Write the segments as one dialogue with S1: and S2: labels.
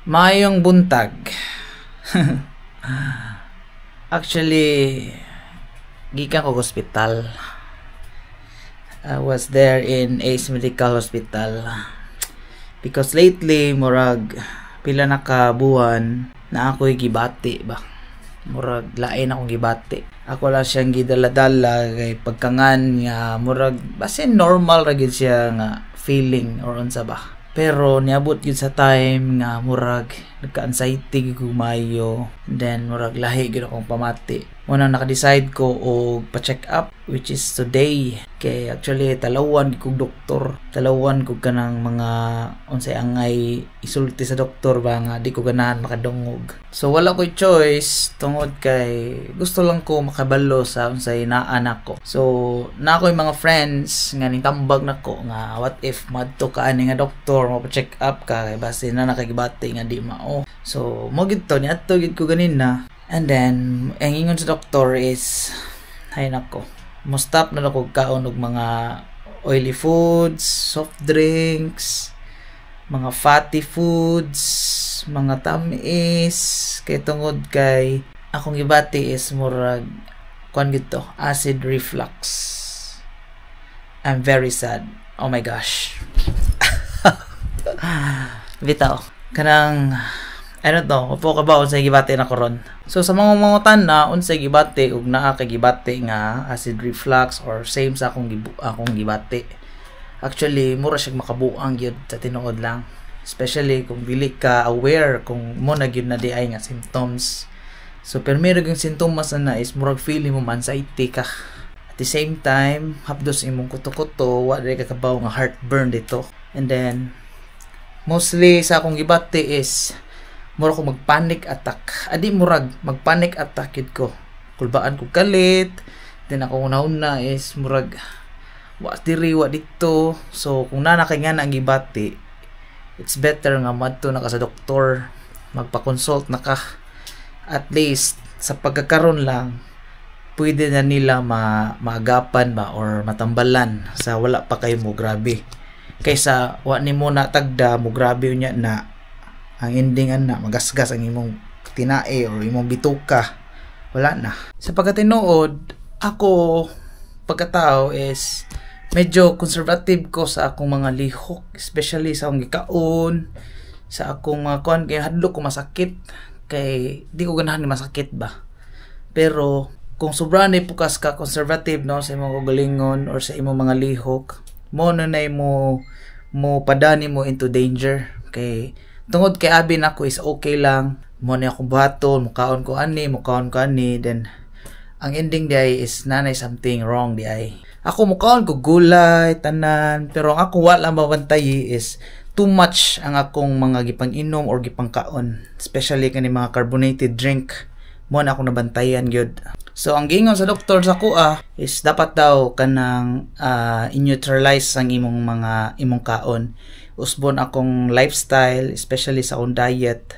S1: Maayong buntag. Actually, gikan ko hospital. I was there in Ace Medical Hospital. Because lately, murag, pila na ka buwan na ako'y gibati ba. Murag, lain akong gibati. Ako lang siyang gidala-dala kay pagkangan nga murag, basin normal ra gyud siya nga feeling or unsa ba. Pero niabot gyud sa time nga murag nagka-anxiety gyud ko maayo. Then murag lahi gyud akong pamati. Mao nang naka-decide ko og pa-check up, which is today. Kay actually talawan gyud kog doktor. Talawan kog kanang mga unsay angay isulti sa doktor ba nga di ko ganahan makadungog. So wala koy choice tungod kay gusto lang ko makabalo sa unsay naa nako. So naa koy mga friends nga nitambag nako nga what if madto ka ani nga doktor, mapa-check up ka kay basin na nakagibati nga di mao. So mo gid to, niadto gid ko ganina. And then ang ingon sa doktor is, hay nako, mo stop na ako kaon og mga oily foods, soft drinks, mga fatty foods, mga tamis, kay tungod kay akong gibati is murag kuan gid to, acid reflux. I'm very sad. Oh my gosh. Bitaw. Kanang I don't know, upo ka ba unsay gibati na karon. So sa mga mangutana unsay gibati ug naa kay gibati nga acid reflux or same sa akong gibati. Actually, mura siya makabuang gyud sa tinuod lang. Especially kung dili ka aware kung mo na gyud na diay nga symptoms. So pero meron yung sintomas na is murag feeling mo anxiety ka. At the same time, hapdos imong kuto-kuto, wa diri ka kabaw nga heartburn dito. And then mostly sa akong gibati is mura ko mag-panic attack. Adi murag mag-panic attack yun ko. Kulbaan ko kalit. Then ako una is murag wa diri, wa dito. So kung naa na kay nga ang gibati, it's better nga madto na ka sa doktor, magpa-consult na ka. At least sa pagkakaron lang pwede na nila maagapan ba or matambalan sa wala pa kayo mo grabe. Kaysa wa nimo na tagda mo grabe unya na ang ending ana magasgas ang imong tinae or imong bituka, wala na. Sa pagkatinuod, ako pagkatao is medyo conservative ko sa akong mga lihok, especially sa akong gikaon, sa akong mga kuan, kay hadlok ko masakit, kay di ko ganahan masakit ba. Pero kung sobra na pukas ka conservative, no, sa imong kaugalingon or sa imong mga lihok mo na mo mo padani mo into danger, kay tungod kay abi nako is okay lang mo ni akong buhaton, mukaon ko ani, mukaon ko ani, then ang ending diay is nanay something wrong diay. Ako mukaon ko gulay tanan, pero ang ako wala mabantayi is too much ang akong mga gipang-inom or gipangkaon, especially kani mga carbonated drink mo na akong nabantayan gyud. So ang giingon sa doktor sa kuha is dapat daw kanang i-neutralize ang imong mga imong kaon, usbon akong lifestyle, especially sa akong diet,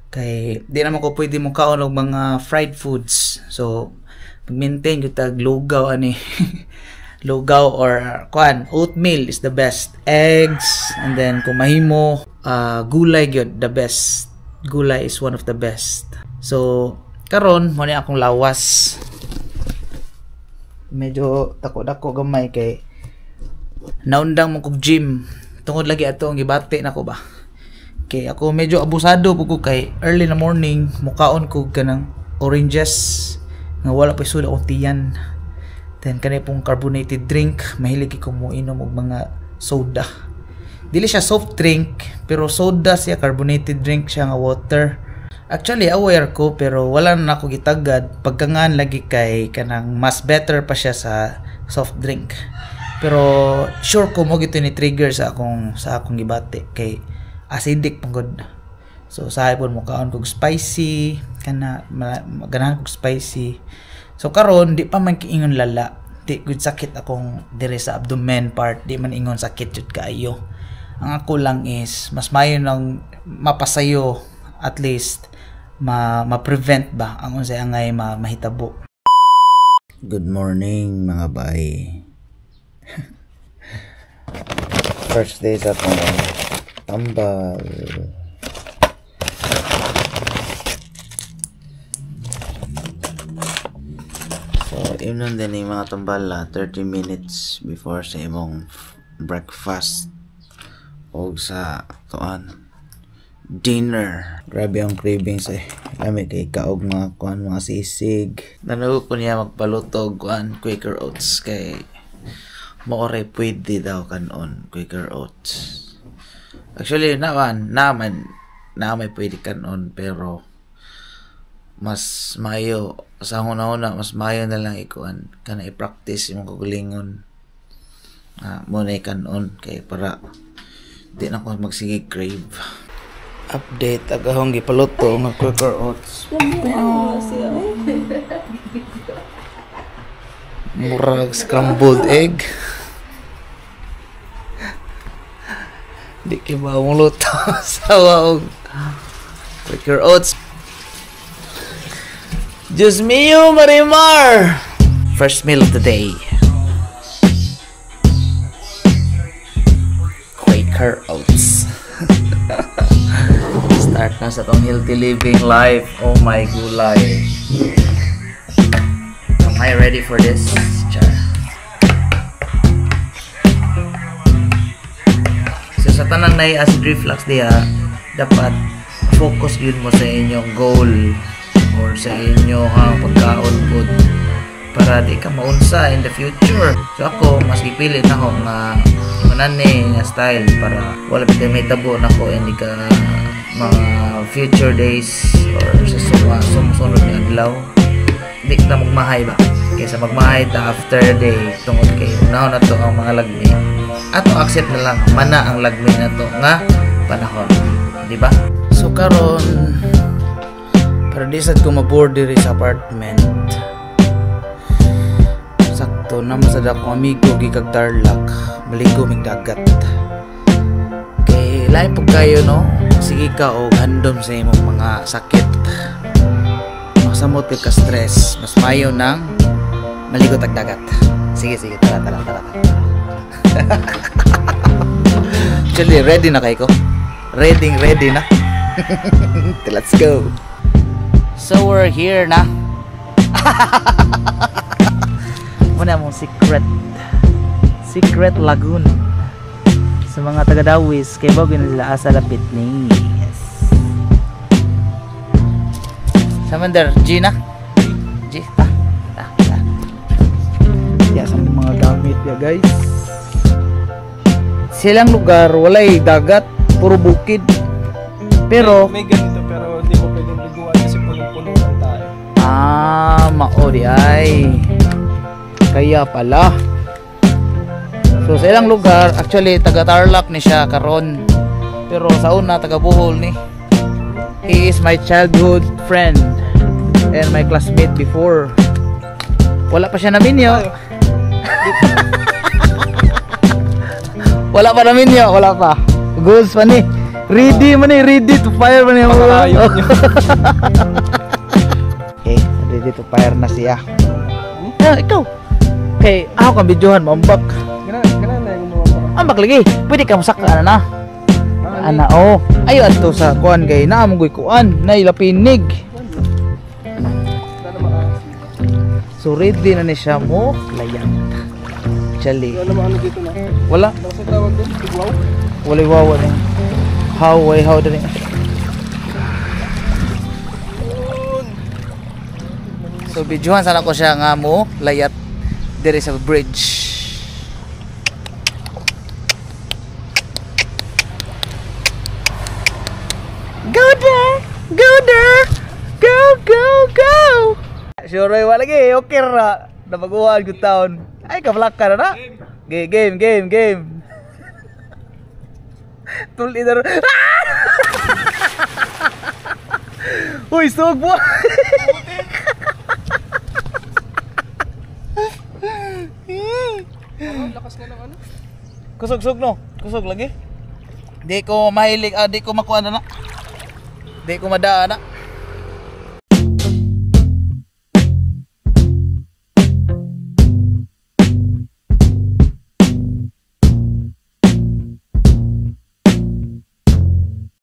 S1: kay di naman ko pwede mo kaon og mga fried foods. So mag-maintain gyud tag lugaw ani, lugaw or kuan, oatmeal is the best, eggs, and then kung mahimo gulay gyud the best. Gulay is one of the best. So karon mo ni akong lawas, medyo dako-dako gamay kay naundang mo kog gym tungod lagi ato ang gibati nako ba. Kay ako medyo abusado po ko kay early na morning mukaon ko kanang oranges nga wala pa sud akong tiyan. Then kani pong carbonated drink, mahilig ko mo inom og mga soda. Dili siya soft drink pero soda siya, carbonated drink siya nga water. Actually aware ko pero wala na ako gitagad pagkangan lagi kay kanang mas better pa siya sa soft drink. Pero sure ko mo gito ni trigger sa akong gibati kay acidic pang gud. So sa pud mo kaon kog spicy kana, ganahan kog spicy. So karon di pa man kiingon lala. Di gud sakit akong dire sa abdomen part, di man ingon sakit jud kaayo. Ang ako lang is mas mayo nang mapasayo, at least ma ma-prevent ba ang unsay angay ma mahitabo.
S2: Good morning, mga bay. First day sa akong tambal. So, imnon din yung mga tambala 30 minutes before sa imong breakfast o sa tuan dinner. Grabe ang cravings eh. Lami kay kaog mga kuan, mga sisig. Nanugo ko niya magpaluto og kuan, Quaker Oats, kay mao ray pwede daw kanon, Quaker Oats. Actually, naman naman na may pwede kanon, pero mas maayo sa una-una, mas maayo na lang ikuan kana, i-practice imong kaugalingon mo na kanon kay para di na ko magsige crave. Update agahong gipaluto nga Quaker Oats. Murag scrambled egg. Di kay ba mong luto sa og Quaker Oats. Diyos mio, Marimar! First meal of the day. Quaker Oats. Start na sa tong healthy living life. Oh my gulay. Am I ready for this? Char. So sa tanang na acid reflux diha, dapat focus yun mo sa inyong goal or sa inyong pagkaon food para di ka maunsa in the future. So ako, mas gipilit ako nga manani nga style para wala pa may tabo nako hindi ka mga future days or sa sumusunod nga adlaw. Di ka magmahay ba? Kaysa magmahay ta after day tungod kay unahon na to ang mga lagmi. Ato accept na lang mana ang lagmi na to nga panahon, di ba? So karon para di sad ko mabore diri sa apartment. Sakto na masad akong amigo gikag Tarlac, maligo mig dagat. Kay lain pud kayo no, sige ka og handom sa imong mga sakit. Masamot ka stress, mas maayo nang maligo tag dagat. Sige sige, tara tara tara. Actually ready na kay ko. Ready ready na. Let's go. So we're here na. Muna mong secret lagoon sa mga taga-Dawis kay bago nila asa lapit ni. Yes. Samander, G na. G ta. Ta. Ta.
S3: Ya sa mga gamit ya guys.
S1: Silang lugar walay dagat, puro bukid. Pero
S3: may ganito pero hindi mo pwedeng liguan kasi punong-puno ng tayo.
S1: Ah, mao di ay. Kaya pala. So sa ilang lugar, actually taga Tarlac ni siya karon. Pero sa una taga Bohol ni. He is my childhood friend and my classmate before. Wala pa siya naminyo. Wala pa naminyo, wala pa. Goals pa ni. Ready man ni, ready to fire man ni. Okay, ready to fire na siya. Ah, ikaw. Okay, ako kang videohan mo ambak. Ambak lagi. Pwede ka masaka ana na. Ana oh. Ayo adto sa kuan kay naa mo kuan, nay lapinig. So ready na ni siya mo layat. Actually. Wala. Wala wawa ni. How way how dali. So videohan sana ko siya nga mo layat diri sa bridge. Go there! Go there! Go go go! Sure wala lagi, okay ra. Nabaguhan good town. Ay ka-black ka na. Game game game game. Tul either. Uy, sug mo.
S3: Lakas na ng ano?
S1: Kusog-sug no. Kusog lagi. Di ko mahilig, di ko makuha na na. Di ko madaa na.